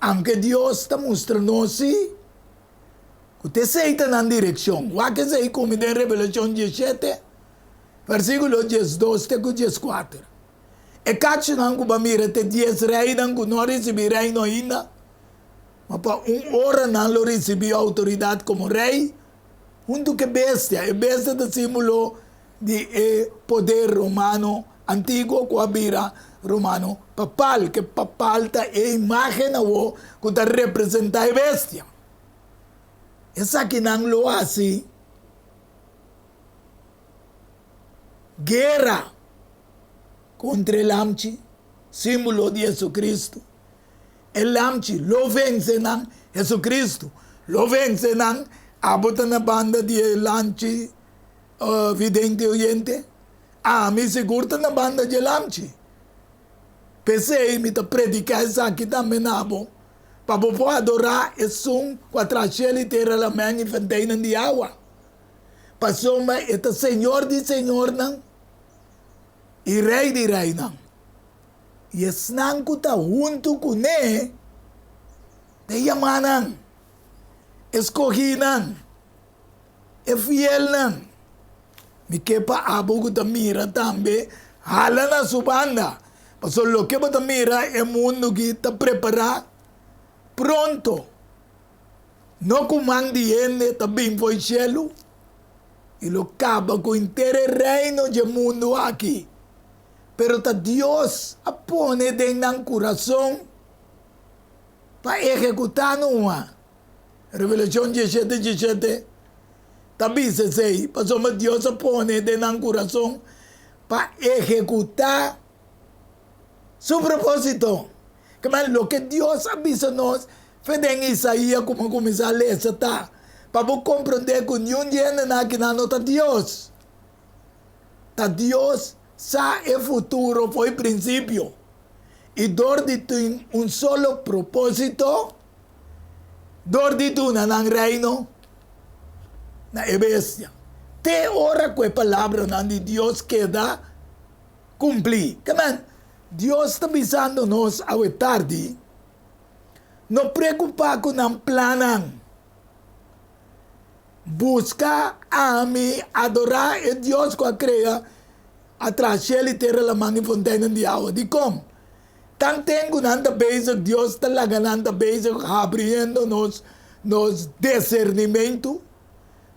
Aunke Dios ta mustra nos si ku ta esei ta nan direkshon. Wak esei ku mi den Revelashon diesshete, versíkulo diesdos te ku dieskuater. E kachunan ku bo a mira ta e dies reinan ku no a risibí reino ainda, ma pa un ora nan lo risibí outoridat komo rei huntu ku e bestia. E bestia ta símbolo di e poder romano antiguo ku a bira romano papal, ku e papal ta e imágen awor ku ta representá e bestia. Esakinan lo hasi guera kontra e Lamchi, símbolo di Jesucristo. E Lamchi lo vense nan, Jesucristo lo vense nan. Abo ta na banda di e Lamchi, vidente oyente? Ami sigur ta na banda di e Lamchi. P'esei mi ta prediká esaki tambe na bo, pa bo por adorá esun ku a traha shelu i tera, lamen i fenteinan di awa. Pasobra e ta Señor di señornan i Rei di reinan, i esnan ku ta huntu kuné ta e yamánan, e skohínan, e fielnan. Mi ke pa abo ku ta mira tambe hala na su banda, pasobra loke bo ta mira e mundu aki ta prepará pronto. No ku man di hende ta bin for shelu i lo kaba ku henter e reino dje mundu aki, pero ta Dios a pone den nan kurason pa ehekutá numa. Revelashon dieshete dieshete ta bisa esei, pasobra Dios a pone den nan kurason pa ehekutá su propósito. Kema loke Dios a bisa nos fe den Isaías ku bo a kuminsá lesa ta pa bo komprondé ku niun di hendenan akinan no ta Dios. Ta Dios sa e futuro for e prinsipio i dor di tin un solo propósito, dor di duna nan reino na e bestia. Te ora ku e palabranan di Dios keda kumplí. Kemen, Dios ta bisando nos awe tardi, No preokupá ku nan plannan. Buska ami, adorá e Dios ku a krea a traha shel i tera, laman i fonteinnan di awa. Dikon? Tanten ku nan ta bezig, Dios ta laga nan ta bezig habriendo nos nos disernimentu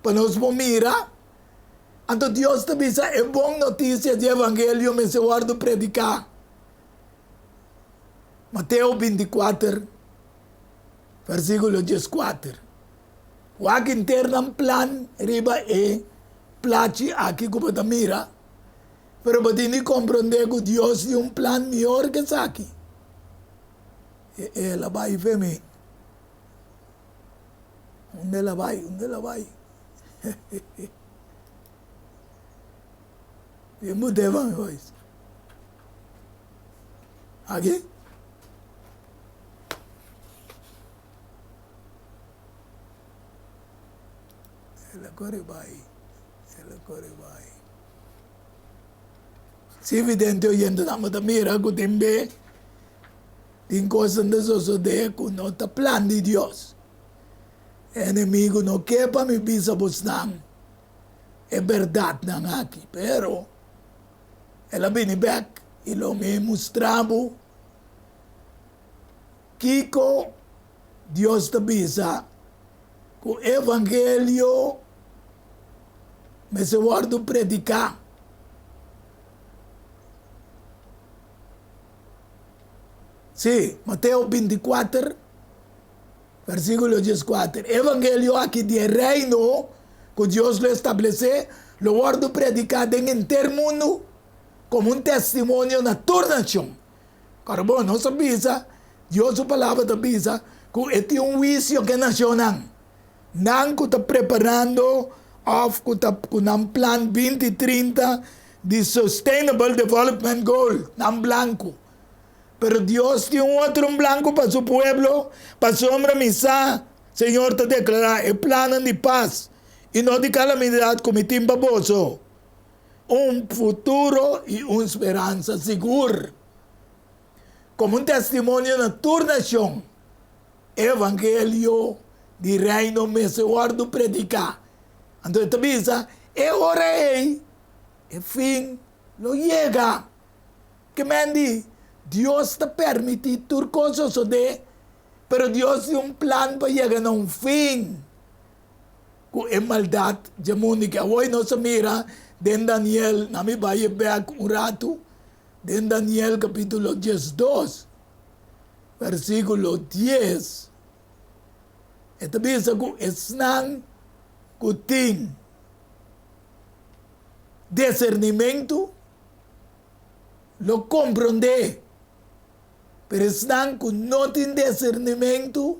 pa nos por mira. Anto Dios ta bisa e bon notisia di evangelio mester wòrdu prediká. Mateo binti kuater, versíkulo dieskuater. Wak henter nan plan riba e plachi aki ku bo ta mira, pero bo tin di komprondé ku Dios tin un plan mihor ku esaki. E el a bai fe mi. Unda el a bai? Unda el a bai? Bien mudé pa mi voice. Aki? El a kore bai. El a kore bai. Si vidente oyentenan bo ta mira ku tin be tin kosnan ta sosodé ku no ta plan di Dios. E enemigu no ke pa mi bisa bosnan e bèrdatnan aki, pero el a bini bèk i lo mi mustra bo kiko Dios ta bisa ku evangelio mester wòrdu prediká. Sí, Mateo 24, versíkulo 14. E evangelio aki di e Reino ku Dios lo establesé lo wòrdu prediká den henter mundu komo un testimonio na tur nashon. Ora bo nos a bisa, Dios su Palabra ta bisa ku e tin un huisio ku e nashonnan. Nan ku ta preparando òf ku ta ku nan plan 2030 di Sustainable Development Goal, nan blanku. Pero Dios tin un otro un blanku pa su pueblo, pasobra mi sa, Señor ta deklará, e plannan di pas i no di kalamidat ku mi tin pa boso, un futuro i un speransa sigur. Komo un testimonio na tur nashon, e evangelio di Reino mester wòrdu prediká. Anto e ta bisa, E ora ei e fin lo yega. Ke men di, Dios ta permití tur kos sosodé, pero Dios tin un plan pa yega na un fin ku e maldat dje mundu aki. Awor nos a mira den Daniel, na mi bai e bèk un ratu, den Daniel kapítulo 12, versíkulo 10, e ta bisa ku esnan ku tin disernimentu, lo komprondé, pero esnan ku no tin disernimentu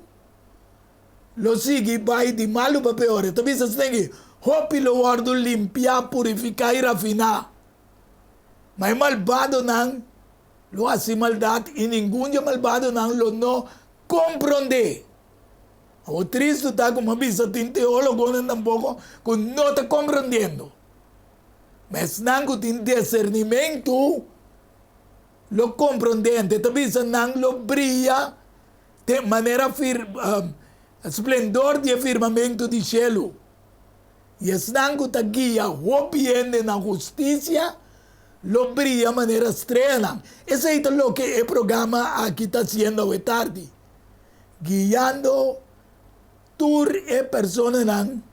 lo sigui bai di malu pa peor. E ta bisa asina aki, Hopi lo wòrdu limpiá, purifiká i rafiná, ma e malbadonan lo hasi maldat i ningun di e malbadonan lo no komprondé. Awor tristu ta ku mi a bisa tin teólogonan tampoko ku no ta komprondiendo. Ma esnan ku tin disernimentu lo komprondé, e ta bisa nan lo bria den manera splendor di e firmamentu di shelu. I esnan ku ta guia hopi hende na hustisia lo bria manera streanan. Esei ta loke e programa aki ta hasiendo awe tardi, guiando tur e personanan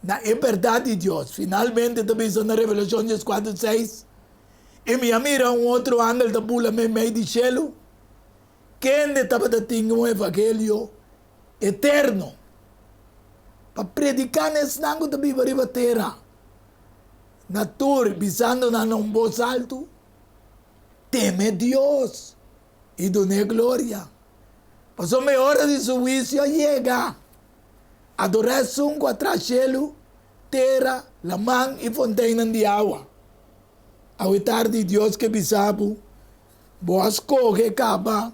na e bèrdat di Dios. Finalmente ta bisa na Revelashon 14, 6, I mi a mira un otro angel ta bula meimei di shelu, kende tabata tin un evangelio eterno pa prediká na esnan ku ta biba riba tera, na tur, bisando nan na un bos altu, Teme Dios i dun'é gloria, pasobra e ora di su huisio a yega. Adorá esun ku a traha shelu, tera, laman i fonteinnan di awa. Awe tardi Dios ke bisa bo, Bo a skohe kaba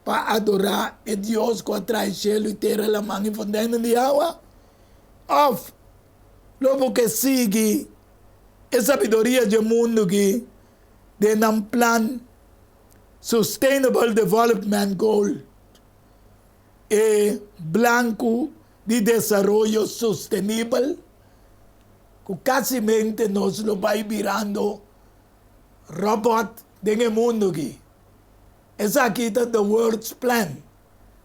pa adorá e Dios ku a traha shelu i tera, laman i fonteinnan di awa? Òf lo bo ke sigui e sabiduria dje mundu aki den nan plan Sustainable Development Goal? E blanku di desaroyo sostenibel ku kasimente nos lo bai birando robot den e mundu aki. Esaki ta The World's Plan.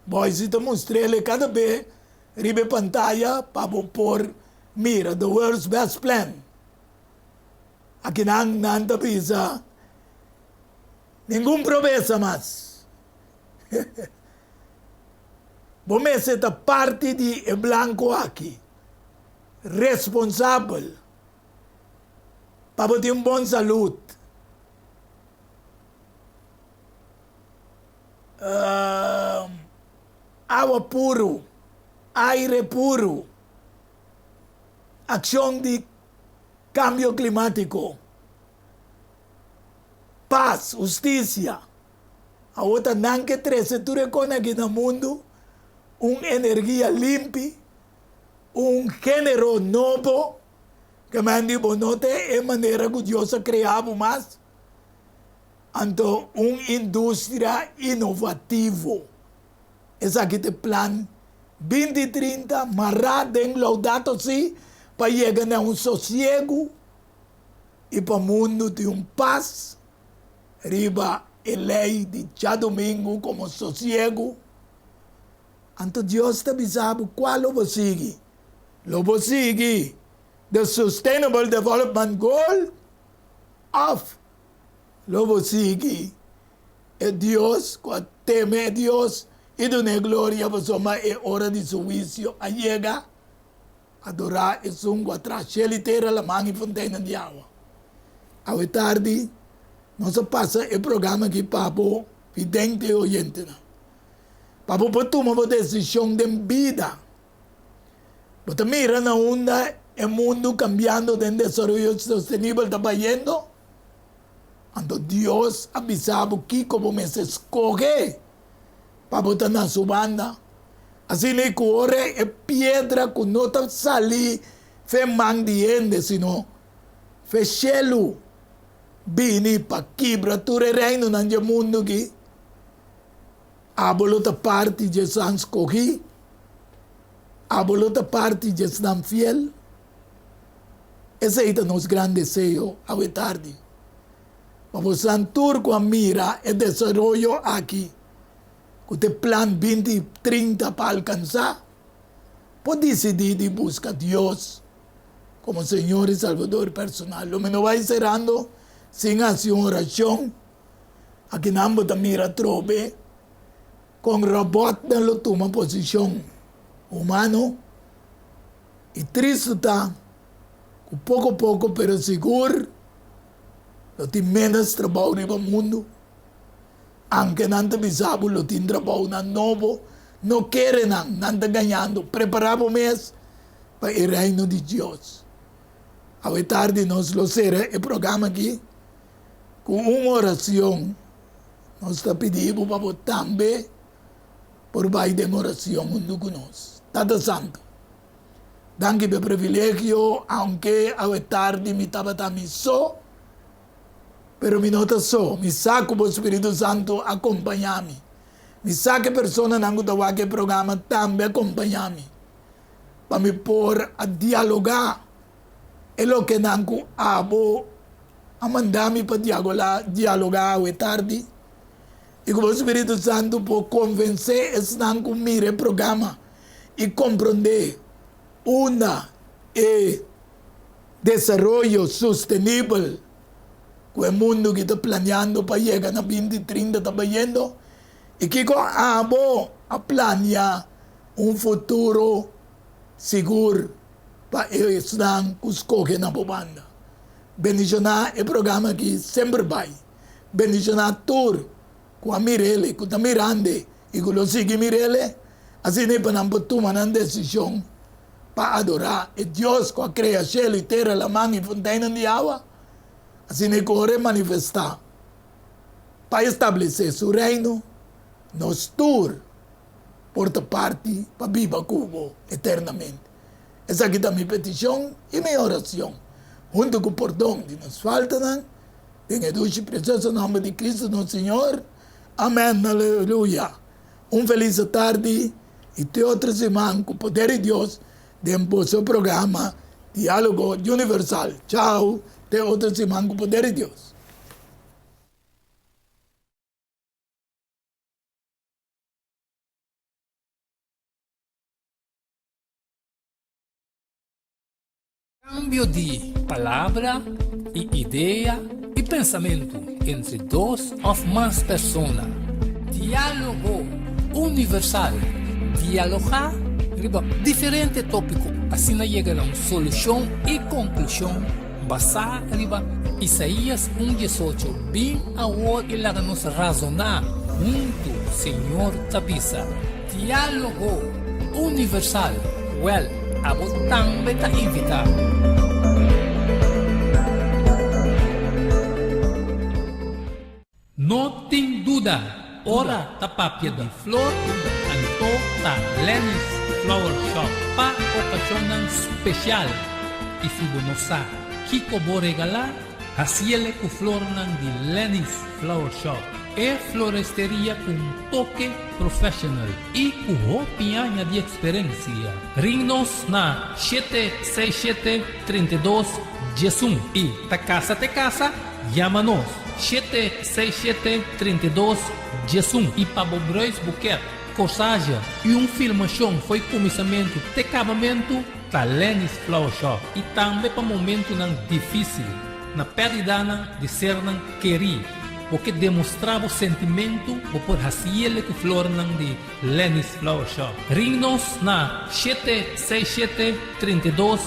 Boise ta mustr'el kada be riba e pantaya pa bo por mira The World's Best Plan. Akinan nan ta bisa ningun probesa mas. Bo mester ta parti di e blanco aki, responsabel pa bo tin un bon salud. Awa puru, aire puru, accion di cambio climatico, paz, husticia. Awor ta nan ke trese tur e kon aki na mundu, un energia limpi, un genero nobo, ke men di bo no ta e manera ku Dios a krea bo mas, anto un industria inovativo. Esaki ta e plan 2030 mará den Laudato Si pa yega na un sosiegu i pa mundu tin un pas. Riba e lei di djadumingu komo sosiegu. Anto Dios ta bisa bo kua lo bo sigui. Lo bo sigui the Sustainable Development Goal òf lo bo sigui e Dios, ku a teme e Dios i dun'é gloria, pasobra e ora di su huisio a yega. Adorá esun ku a traha shel i tera, laman i fonteinnan di awa. Awe tardi nos a pasa e programa aki pa bo vidente i oyentenan, pa bo por tuma bo desishon den bida. Bo ta mira na unda e mundu kambiando den desaroyo sostenibel ta bayendo? Anto Dios a bisa bo kiko bo mester skohe pa bo ta na su banda. Asina i ku ora e piedra ku no ta sali fe man di hende, sino fe shelu, bini pa kibra tur e reinonan dje mundu aki, abo lo ta parti dje esnan skohí, abo lo ta parti dje esnan fiel. Esei ta nos gran deseo awe tardi, pa bosan tur ku a mira e desaroyo aki, ku ta e plan 20 30 pa alkansá, por disidí di buska Dios komo Señor i Salbador personal. Lo mi no bai serando sin hasi un orashon. Akinan bo ta mira atrobe kon robòtnan lo tuma posishon humano i tristu ta ku poko poko pero sigur lo tin ménos trabou riba mundu. Anke nan ta bisa bo lo tin trabounan nobo, no kere nan, nan ta gañando. Prepará bo mes pa e Reino di Dios. Awe tardi nos lo sera e programa aki ku un oracion. Nos ta pidi bo pa bo tambe por bai den oracion huntu ku nos. Tata Santu, danki pa e privilegio, aunke awe tardi mi tabata mi so, Pero mi no ta so, mi sa ku bo spiritu santu a kompañá mi. Mi sa ku e personanan ku ta wak e programa tambe a kompañá mi pa mi por a dialogá e lokenan ku abo a manda mi pa dialogá awe tardi i ku bo spiritu santu por konvensé esnan ku mira e programa i komprondé unda e Desaroyo sostenibel ku e mundu ki ta planeando pa yega na 2030 ta bayendo? I kiko abo a planea un futuro sigur pa esnan ku skohe na bo banda? Bendishoná e programa aki semper bai. Bendishoná tur ku a mir'el, ku ta mirand'e i ku lo sigui mir'el, asina pa nan por tuma nan desishon pa adorá e Dios ku a krea shelu i tera, laman i fonteinnan di awa, asina ku ora e manifestá pa establesé su Reino, nos tur por ta parti pa biba ku bo eternamente. Esaki ta mi petishon i mi orashon, huntu ku pordon di nos faltanan, den e dushi presioso nòmber di Kristu nos Señor. Amèn. Aleluya. Un felis atardi y te otro siman cu poder di Dios den boso programa Dialogo Universal. Chao, te otro siman cu poder di Dios. Kambio di palabra i idea i pensamentu entre dos òf mas persona. Diálogo Universal, Dialogá riba diferente tópiko asina yega na un solushon i konklushon basá riba Isaías un diesocho, Bin awor i laga nos razoná huntu, Señor ta bisa. Diálogo Universal, Wèl, abo tambe ta invitá. No tin duda, ora ta papia di flor, anto ta Lenny's Flower Shop pa okashonnan spesial. I si bo no sa kiko bo regalá, Hasiele ku flornan di Lenny's Flower Shop, e floresteria ku un toke professional i ku hopi aña di eksperensia. Ring nos na 767 32 11 i ta kasa te kasa, yama nos 767 32 11 i pa bo bruidsboeket, corsage i un filmashon fo'i kuminsamentu te kabamentu. Ta Lenny's Flower Shop i tambe pa momentunan difísil, na pèrdidanan di sernan kerí. Bo ke demostrá bo sentimentu, bo por hasiele ku flornan di Lenny's Flower Shop. Ring nos na 767 32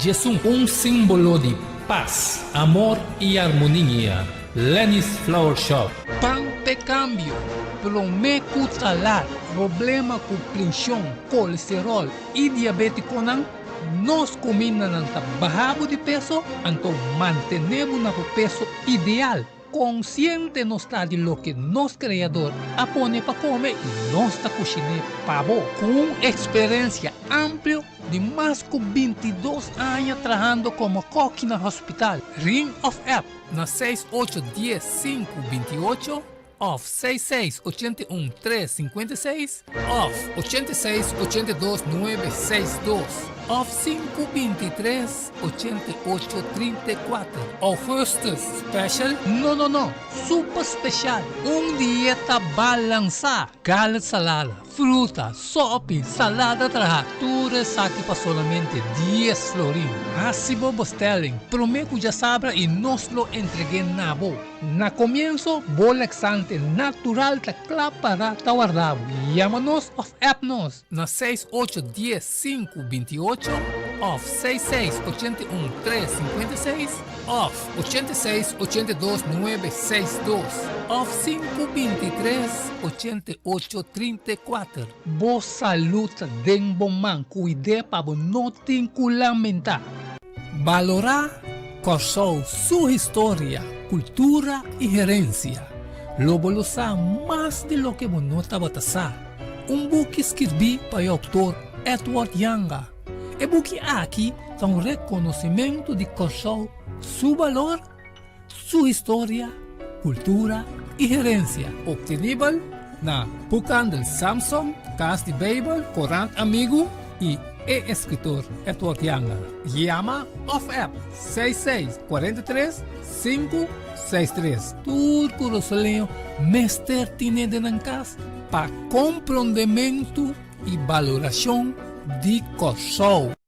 11. Un símbolo di pas, amor i armonia. Lenny's Flower Shop. Pan p'e kambio, promé ku ta lat. Problema ku prenshon, kolesteròl i diabétikonan, nos kumindanan ta baha bo di peso, anto mantené bo na bo peso ideal. Konsiente nos ta di loke nos Kreador a pone pa kome i nos ta kushiné pa bo. Ku un eksperensia amplio di mas ku 22 aña trahando komo kòki na hospital, ring òf app na 6 8 10 5 28 òf 6 6 81 3 56 òf 86 82 9 6 2 òf 5 23 88 34. Augustus Special? No, no, no! Super special! Un dieta balansá! Garlic salada, fruta, sopi, salada trahá, tur esaki pa solamente 10 florin. Hasi bo bestelling promé ku djasabra i nos lo entreg'é na bo. Na komienso, bo laxante natural ta kla pará ta warda bo. Yama nos òf app nos na 6 8 10 5 28 òf 6 6 81 3 56 òf 86 82 9 6 2 òf 5 23 88 34. Bo salú ta den bo man, kuid'é pa bo no tin ku lamentá. Balorá Kòrsou su historia, kultura i herensia. Lo bo lo sa mas di loke bo no tabata sa. Un buki skirbí pa e outor Edward Janga. E buki aki ta un rekonosimentu di Kòrsou su balor, su historia, kultura i herensia. Optenibel na Boekhandel Samson, Kas di Beibel, Korant Amigu i e eskritor Edward Janga. Yama òf app 66 43 5 63. Tur kurasoleño mester tine den nan kas pa komprondementu i balorashon di Kòrsou.